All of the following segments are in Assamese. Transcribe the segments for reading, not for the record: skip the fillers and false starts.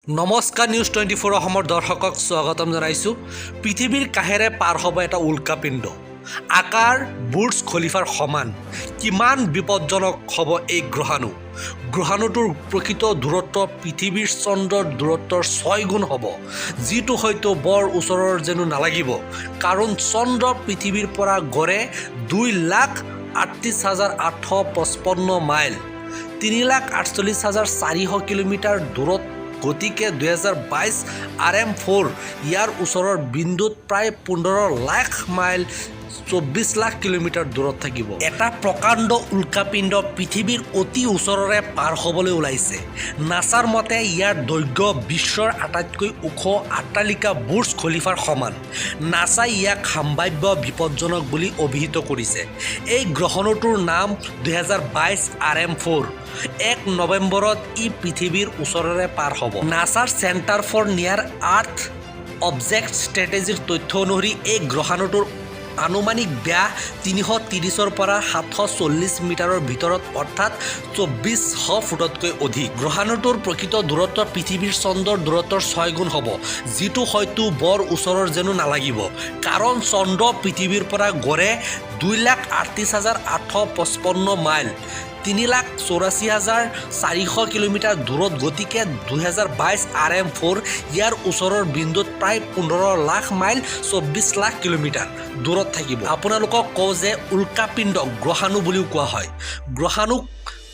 নমস্কাৰ, নিউজ 24 অসমৰ দৰ্শকক স্বাগতম জনাইছোঁ। পৃথিৱীৰ কাষেৰে পাৰ হ'ব এটা উল্কাপিণ্ড, আকাৰ বুৰ্জ খলিফাৰ সমান। কিমান বিপদজনক হ'ব এই গ্ৰহাণু? গ্ৰহাণুটোৰ প্ৰকৃত দূৰত্ব পৃথিৱীৰ চন্দ্ৰৰ দূৰত্বৰ 6 গুণ হ'ব, যিটো হয়তো বৰ ওচৰৰ যেনো নালাগিব, কাৰণ চন্দ্ৰ পৃথিৱীৰ পৰা গড়ে 2,38,855 মাইল, 3,48,400 কিলোমিটাৰ দূৰত। গতিকে 2022 RM 4 ইয়াৰ ওচৰৰ বিন্দুত প্ৰায় 15 লাখ মাইল, 24 লাখ কিলোমিটাৰ দূৰত থাকিব। এটা প্ৰকাণ্ড উল্কাপিণ্ড পৃথিৱীৰ অতি ওচৰৰে পাৰ হ'বলৈ ওলাইছে। নাছাৰ মতে ইয়াৰ দৈৰ্ঘ্য বিশ্বৰ আটাইতকৈ ওখ অট্টালিকা বুৰ্জ খলিফাৰ সমান। নাছাই ইয়াক সাম্ভাব্য বিপদজনক বুলি অভিহিত কৰিছে। এই গ্ৰহাণুটোৰ নাম 2022 RM 4। 1 নৱেম্বৰত ই পৃথিৱীৰ ওচৰেৰে পাৰ হ'ব। নাছাৰ Center for Near Earth Object ষ্ট্ৰেটেজিৰ তথ্য অনুসৰি এই গ্ৰহাণুটোৰ আনুমানিক ব্যাস 330ৰ পৰা 740 মিটাৰৰ ভিতৰত, অৰ্থাৎ 2400 ফুটতকৈ অধিক। গ্ৰহাণুটোৰ প্ৰকৃত দূৰত্ব পৃথিৱীৰ চন্দ্ৰৰ দূৰত্বৰ 6 গুণ হ'ব, যিটো হয়তো বৰ ওচৰৰ যেনো নালাগিব, কাৰণ চন্দ্ৰ পৃথিৱীৰ পৰা গড়ে 2,38,855 মাইল, 3,84,400 কিলোমিটাৰ দূৰত। গতিকে 2022 RM 4 ইয়াৰ ওচৰৰ বিন্দুত প্ৰায় 15 লাখ মাইল, 24 লাখ কিলোমিটাৰ দূৰত থাকিব। আপোনালোকক কওঁ যে উল্কাপিণ্ডক গ্ৰহাণু বুলিও কোৱা হয়। গ্ৰহাণুক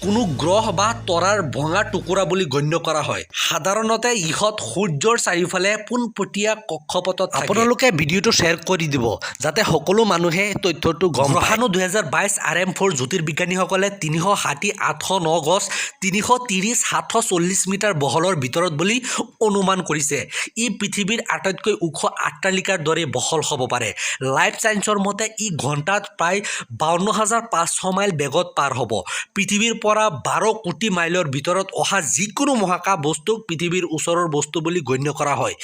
কোনো গ্ৰহ বা তৰাৰ ভঙা টুকুৰা বুলি গণ্য কৰা হয়। সাধাৰণতে ইহঁত সূৰ্যৰ চাৰিওফালে পোনপটীয়া কক্ষপথত থাকে। আপোনালোকে ভিডিঅ'টো শ্বেয়াৰ কৰি দিব, যাতে সকলো মানুহে তথ্যটো গম পায়। গ্ৰহাণু 2022 RM 4 জ্যোতিৰ্বিজ্ঞানীসকলে 360 809 গজ, 330 740 মিটাৰ বহলৰ ভিতৰত বুলি অনুমান কৰিছে। ই পৃথিৱীৰ আটাইতকৈ ওখ অট্টালিকাৰ দৰে বহল হ'ব পাৰে। লাইভ চায়েন্সৰ মতে ই ঘণ্টাত প্ৰায় 52,500 মাইল বেগত পাৰ হ'ব। পৃথিৱীৰ পৰা 12 কোটি মাইলৰ ভিতৰত অহা যিকোনো মহাকাশ বস্তুক পৃথিৱীৰ ওচৰৰ বস্তু বুলি গণ্য কৰা হয়।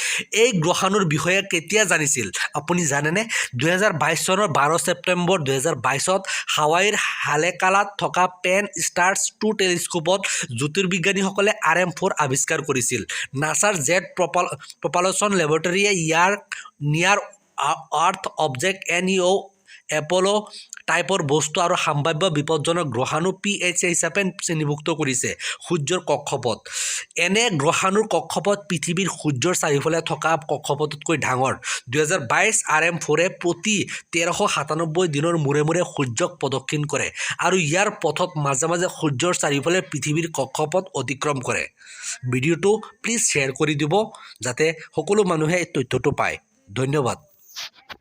এই গ্ৰহাণুৰ বিষয়ে কেতিয়া জানিছিল আপুনি জানেনে? 2022 চনৰ 12 ছেপ্টেম্বৰ 2022ত হাৱাইৰ হালেকালাত থকা পেন ষ্টাৰ্ছ 2 টেলিস্কোপত জ্যোতিৰ্বিজ্ঞানীসকলে RM 4 আৱিষ্কাৰ কৰিছিল। নাছাৰ জেট প্ৰপালচন লেবৰেটৰীয়ে ইয়াৰ নিয়াৰ আৰ্থ অবজেক্ট, NEO, Apollo টাইপৰ বস্তু আৰু সাম্ভাব্য বিপদজনক গ্ৰহাণু PHA হিচাপে শ্ৰেণীভুক্ত কৰিছে। সূৰ্যৰ কক্ষপথ: এনে গ্ৰহাণুৰ কক্ষপথ পৃথিৱীৰ সূৰ্যৰ চাৰিওফালে থকা কক্ষপথতকৈ ডাঙৰ। 2022 RM 4-এ প্ৰতি 1397 দিনৰ মূৰে মূৰে সূৰ্যক প্ৰদক্ষিণ কৰে আৰু ইয়াৰ পথত মাজে মাজে সূৰ্যৰ চাৰিওফালে পৃথিৱীৰ কক্ষপথ অতিক্ৰম কৰে। ভিডিঅ'টো প্লিজ শ্বেয়াৰ কৰি দিব, যাতে সকলো মানুহে এই তথ্যটো পায়। ধন্যবাদ।